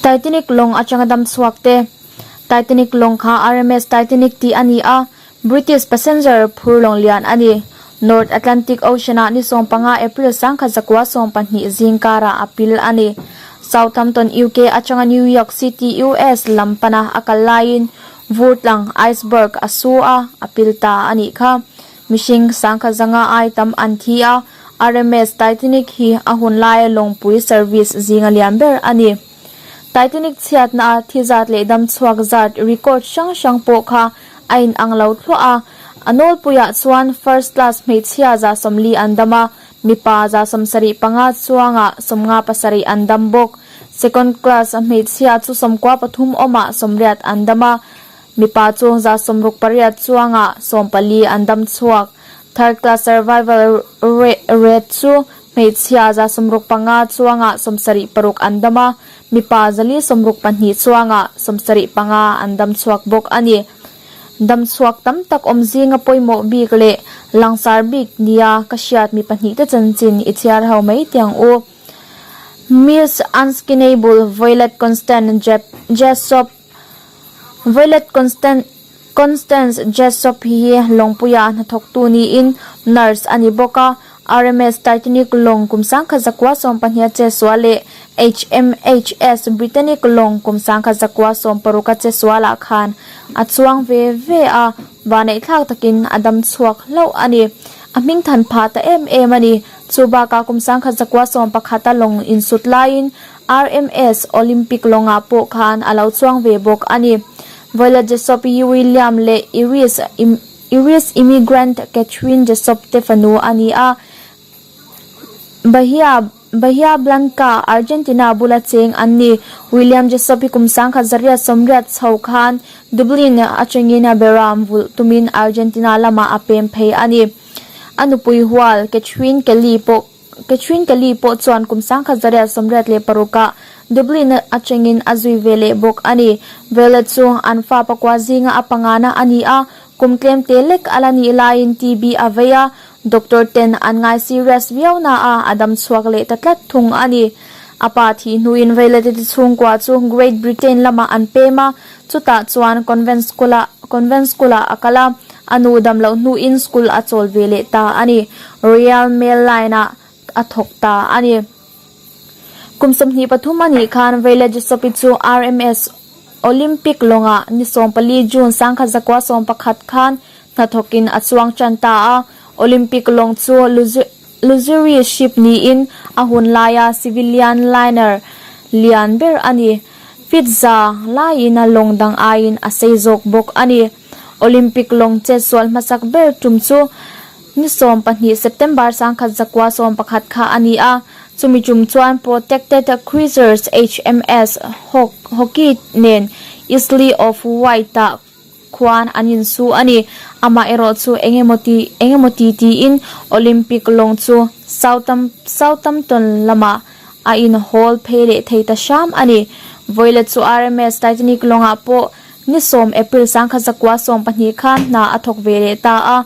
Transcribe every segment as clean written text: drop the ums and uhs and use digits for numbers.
Titanic lawng atanga dam chhuak te. Titanic lawng kha RMS Titanic tih a ni a, British passenger phur lawng lian a ni. North Atlantic Ocean-ah ni 15 April 1912 zing karah a pil a ni. Southampton, UK atanga New York City, US lam pana a kal laiin vur tlang, iceberg, a su a, a pil ta a nih kha. Mihring 1500 ai tam an thi a, RMS Titanic hi a hun laia lawngpui service zinga lian ber a ni. Titanic chhiatna a thi zat leh dam chhuak zat record hrang hrang pawh kha a inang lo thluah a, a nawlpuiah chuan first class hmeichhia 40 an dam a, mipa 75 chuangah 57 an dam bawk. Second class hmeichhia chu 93 awmah 80 an dam a, mipa chu 68 chuangah 14 an dam chhuak. Third class survival rate chu hmeichhia 65 chuangah 76 an dam a, mipa 462 chuangah 75 an dam chhuak bawk a ni. Dam chhuak tam tak awm zinga pawimawh bik leh langsar bik nia ka hriat mi pahnihte chanchin i chhiar ho mai tiang u. Miss Unskinnable Violet Constant Jessop Violet Constant Constance Jessop hi lawngpuia hnathawktu niin nurse a ni bawk a, RMS Titanic lawng kum 1918 a che sual leh HMHS Britannic lawng kum 1916 a che sualah khan a chuang ve ve a, vaneihthlak takin a dam chhuak hlauh a ni. A hming than phah ta em em a ni. Chu bakah kum 1911 a lawng insut laiin RMS Olympic lawngah pawh khan a lo chuang ve bawk a ni. Violet Jessop hi William leh Irish Irish immigrant Catherine Jessop te fanu a ni a. Bahia Bahia Blanca, Argentina bula cheng an ni. William Jessop hi kum 1980 chho khan Dublin atangin beram vulh tumin Argentina lamah a pem phei a ni. A nupui hual Catherine Kelly pawh Catherine Kelly pawh chuan kum 1986 ah Dublin atangin a zui ve leh bawk a ni. Violet chu an fa pakua zinga a pangana a ni a, kum tlem te lek a la nih laiin TB a vei a, doctor ten an ngai serious viau na a, a dam chhuak leh ta tlat thung a ni. A pa thih hnuin Violet te chhungkua chu Great Britain lamah an pem a, chutah chuan convent school ah convent school ah a kal a, a nu dam loh hnuin school a chawl ve leh ta a ni. Royal Mail Line ah a thawk ta a ni. Kum 23 a nih khan Violet Jessop-i chu RMS Olympic lawngah ni 14 June 1911 khan hnathawkin a chuang tan ta a. Olympic lawng chu luxury ship niin a hun laia civilian liner lian ber a ni. Feet za laiin a lawng dang aiin a sei zawk bawk a ni. Olympic lawng chetsual hmasak ber tum chu Ni 12 September 1911 kha a ni a, chumi tum chuan Protected Cruisers HMS Hockey nen Isle of Wight-ah khuan an insu a ni. Amaherawh chu engemawti engemawti tiin Olympic lawng chu Southampton lamah a inhawl phei leh thei ta hram a ni. Vawileh chu RMS Titanic lawngah pawh ni 10 April 1912 khan hna a thawk ve leh ta a.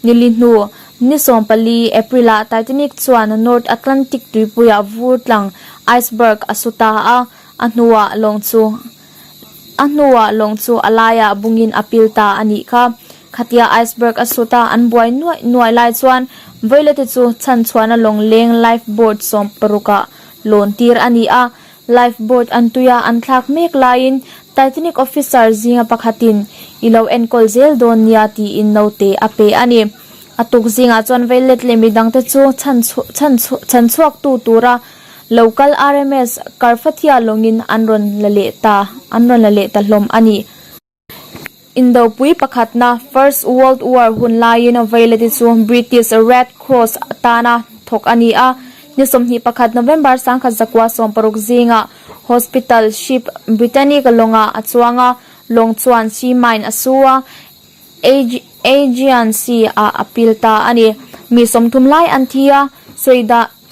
Nili hnu, ni 14 April-ah Titanic chuan North Atlantic tuipuiah vur tlang, iceberg, a su ta a, a hnuah lawng chu a hnuah lawng chu a laiah bungin a pil ta a nih kha. Khatia iceberg a sut a, an buai nuaih nuaih lai chuan Violet-i chu chhanchhuahna lawng leng lifeboat 16 ah lawn tir a ni a. Lifeboat an tuia an thlak mek laiin Titanic officer zinga pakhatin i lo enkawl zel dawn nia tiin note a pe a ni. A tuk zingah chuan Violet leh midangte chu chhanchhuaktu tura local RMS Carpathia lawngin an rawn la leh ta an rawn la leh ta hlawm a ni. Indopui pakhatna First World War hun laiin Violet-i chu British Red Cross tana thawk a ni a. Ni 21 November 1916 zingah Hospital Ship Britannic lawngah a chuang a, lawng chuan sea mine a su a, Aegean Sea ah a pil ta a ni. Mi 30 lai an thi a,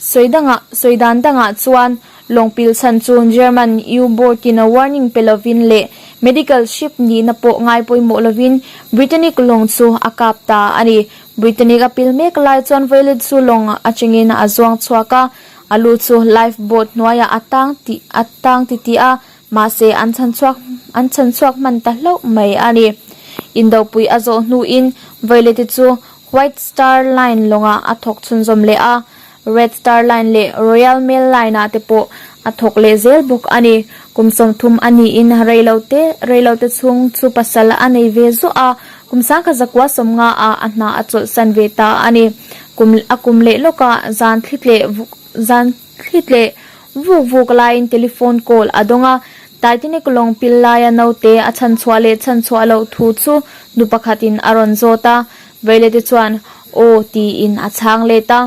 sawi dan dangah chuan lawng pil chhan chu German U-boat-in warning pe lovin leh medical ship nihna pawh ngai pawimawh lovin Britannic lawng chu a kap ta a ni. Britannic a pil mek lai chuan Violet chu lawng atangin a zuang chhuak a, a lu chu lifeboat hnuaiah a tang tih a tang titih a. Mahse an chhanchhuak an chhanchhuak hman ta hlauh mai a ni. Indopui a zawh hnuin Violet-i chu White Star Line lawngah a thawk chhunzawm leh a, Red Star Line leh Royal Mail Line-ah te pawh a thawk leh zel bawk a ni. Kum 30 a niin reilote reilote chhung chu pasal a nei ve zuah a, kum sangkhat zakua 50 ah a hna a chawlhsan ve ta a ni. Kum a kum leh lawkah zan thli tleh zan thli tleh vuk vuk laiin telephone call a dawng a, Titanic lawng pil laia naute a chhanchhuah leh chhanchhuah loh thu chu nu pakhatin a rawn zawt a, Violet-i chuan Aw tiin a chhang let a,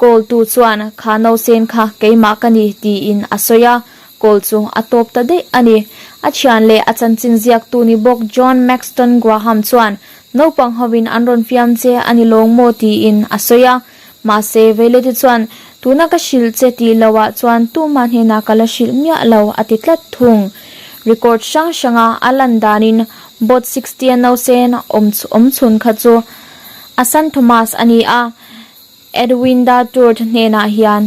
call tu chuan Kha nausen kha keimah ka ni tiin a sawi a, call chu a tawp ta daih a ni. A thian leh a chanchin ziaktu ni bawk John Maxton Graham chuan Naupang hovin an rawn fiam che a ni lawng maw tiin a sawi a, Mahse, Violet-i chuan, Tuna ka hrilh che tih loah chuan tumah hnenah ka la hrilh miah lo, a ti tlat thung. Record hrang hranga a lan danin Bot 60 a nausen awm awm chhun kha chu Asan Thomas a ni a, Edwinda Turt hnenah hian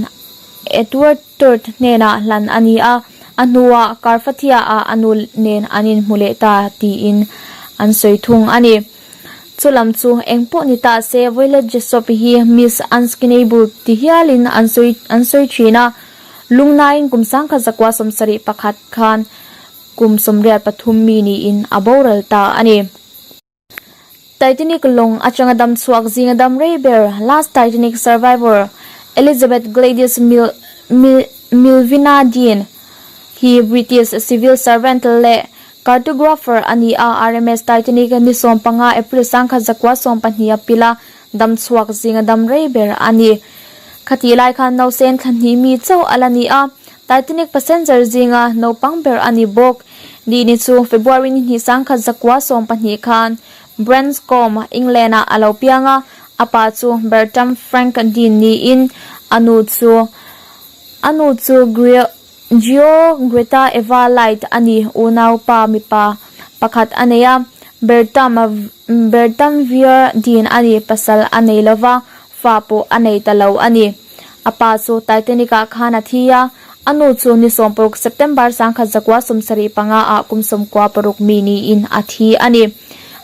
Edward Turt hnenah hlan a ni a, a hnuah Carpathia-ah a nu nen an inhmu leh ta tiin an sawi thung a ni. Chu lam chu eng pawh ni ta se Violet Jessop hi Miss Unskinnable ti hialin an sawi an sawi thin a, lungnain kum sangkhat zakua 71 khan kum 83 mi niin a boral ta a ni. Titanic lawng atanga dam chhuak zinga dam rei ber Last Titanic Survivor Elizabeth Gladys Mil Mil Millvina Dean hi British civil servant leh cartographer a ni a, RMS Titanic ni 15 April 1912 a pil a, dam chhuak zinga dam rei ber a ni. Khatih lai khan nausen thla hnih mi chauh a la ni a, Titanic passenger zinga naupang ber a ni bawk. Ni ni chu February ni hnih 1912 khan Branscombe, England-ah a lo piang a, a pa chu Bertram Frank Dean niin a nu chu A nu chu Gio Greta Eva Light a ni, unaupa mipa pakhat a nei a, Bertam Bertam Vier Dean a ni, pasal a nei lo va, fa pawh a nei ta lo a ni. A pa chu Titanic ah khan a thi a, a nu chu ni 16 September 1975 ah kum 96 mi niin a thi a ni.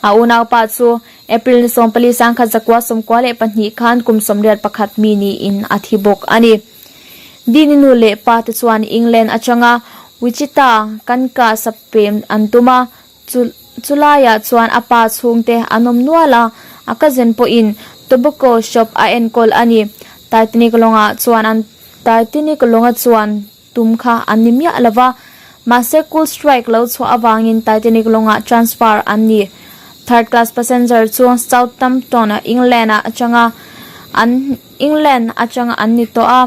A unaupa chu April ni 14 1992 khan kum 81 mi niin a thi bawk a ni. Dini nu leh pa te chuan England atanga Wichita, Kansas a pem an tum a, chu chulaiah chuan a pa chhungte an awm nual a, a cousin pawhin tobacco shop a enkawl a ni. Titanic lawngah chuan an Titanic lawnga chuan tum kha an ni miah lo va, mahse coal strike lo chhuah avangin Titanic lawngah transfer an ni. Third class passenger chu Southampton, England ah atanga an England atanga an ni tawh a.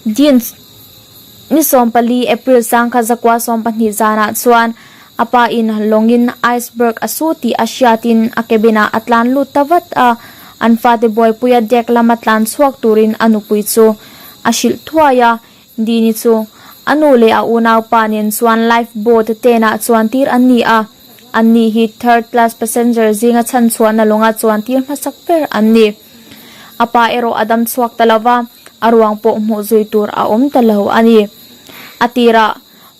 Jeans ni 14 April 1912 zanah chuan a pa in lawngin iceberg a su tih a hriatin a cabin ah a tlan lut ta vat a, an fate buaipuia deck lama tlan chhuak turin a nupui chu a hrilh thuai a, Dini chu a nu leh a unaupa nen chuan life boat tenah chuan tir an ni a, an ni hi third class passenger zinga chhanchhuahna lawnga chuan tir hmasak ber an ni. A pa erawh a dam chhuak ta lo va, a ruang pawh hmuh zui tur a awm ta lo a ni. A tirah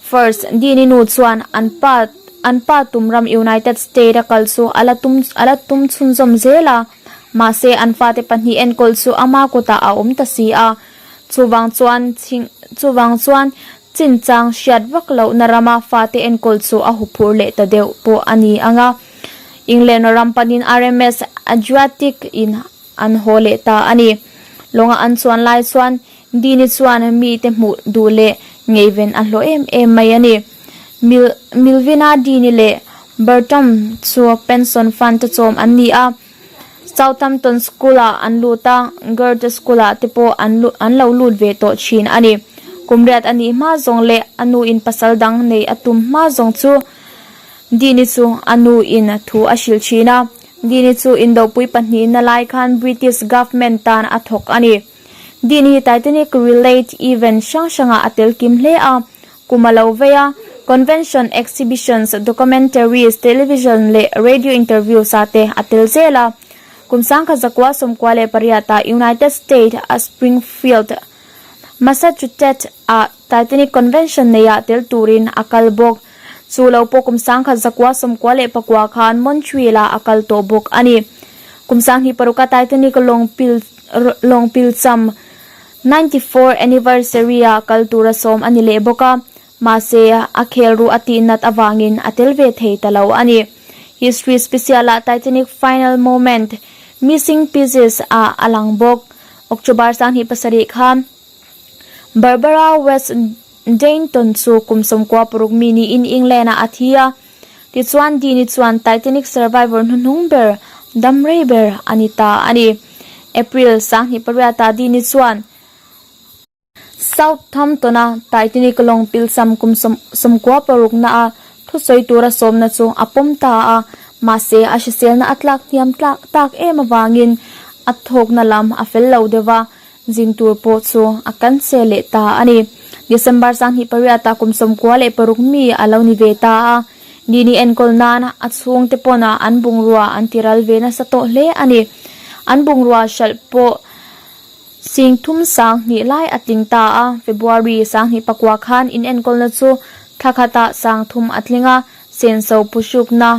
First, Dini nu chuan an pa an pa tum ram United State a kal chu a la tum a la tum chhunzawm zel a, mahse an fate pahnih enkawl chu ama kutah a awm ta si a. Chuvang chuan chhing chuvang chuan chinchang hriat vak lohna rama fate enkawl chu a huphur leh ta deuh pawh a ni ang a. England ram panin RMS Adriatic in an haw leh ta a ni. Lawnga an chuan lai chuan Dini chuan mite hmuh duh leh ngeiven a hlawh em em mai a ni. Mil Milvina Dini leh Bertram chu pension fund te chawm an ni a. Southampton School ah an lut a, Goethe School ah te pawh an lut an lo lut ve tawh thin a ni. Kum riat a nih hma zawng leh a nu in pasal dang nei a tum hma zawng chu Dini chu a nu in thu a hrilh thin a. Dini chu indopui pahnihna lai khan British Government tan a thawk a ni. Dini hi Titanic relate event hrang hrangah a tel kim hle a, kum a lo vei a, convention, exhibitions, documentaries, television leh radio interviews ah te a tel zel a. Kum 1998 ah United States a Springfield. Massachusetts ah Titanic Convention neiah tel turin a kal bawk. Chu lo pawh kum 1994 khan Montreal ah a kal tawh bawk a ni. Kum 26 a Titanic lawng pil lawng pilcham 94 anniversary ah kal tura sawm a ni leh bawk a. Mahse, a khel ruh a tih nat avangin a tel ve thei ta lo a ni. History special ah Titanic final moment, missing pieces ah a lang bawk. October 27 khan Barbara West Dainton chu kum 96 mi niin England ah a thi a. Tichuan Dean-i chuan Titanic survivor hnuhnung ber, dam rei ber a ni ta a ni. April 28 ah Dean-i chuan Southampton-a Titanic lawng pilsam kum 96 na-a thusawi tura sawmna chu a pawm ta a, mahse a hriselna a tlak hniam tlak tak em avangin a thawkna lam a fel lo deuh a, zin tur pawh chu a cancel leh ta a ni. December 28 ah kum 96 mi a lo ni ve ta a, Dini enkawl nan a chhungte pawn an bungrua an ti ral ve nasa tawh hle a ni. An bungrua hralh pawh Singthum 2000 lai a tling ta a, February 2009 khan inenkawlna chu thla khatah 3000 a tling a, senso phuhrukna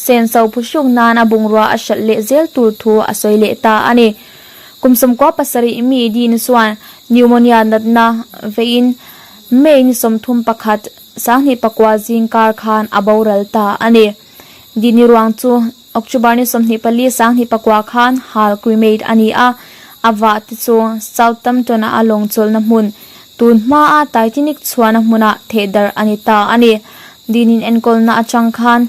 senso phuhruk nan a bungrua a hralh leh zel tur thu a sawi leh ta a ni. Kum 97 mi Dean chuan pneumonia natna veiin May ni 31, 2009 zingkar khan a boral ta a ni. Dini ruang chu October ni 24, 2009 khan hal cremate a ni a, a vah te chu Southampton-a a lawng chawlhna hmun, tun hmaa Titanic chhuahna hmunah thehdarh a ni ta a ni. Dinin enkawlna atang khan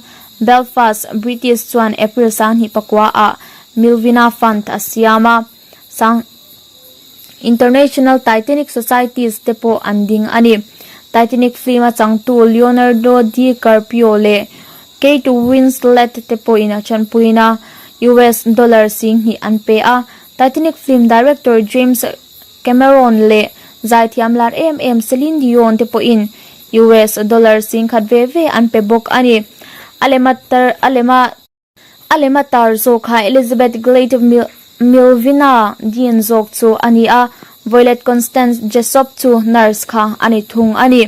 Belfast, British chuan April 2009 ah Millvina Fund a siam a, sang International Titanic Societies te pawh an ding a ni. Titanic film a changtu Leonardo DiCaprio leh Kate Winslet te pawhin a chanpuiin a US dollar 2000 an pe a. Titanic film director James Cameron leh zaithiam lar em em Celine Dion te pawhin US dollar 10,000 ve ve an pe bawk a ni. A lema tar a lema A lema tar zawk kha Elizabeth Glade Millvina Dean zawk chu a ni a, Violet Constance Jessop chu nurse kha a ni thung a ni.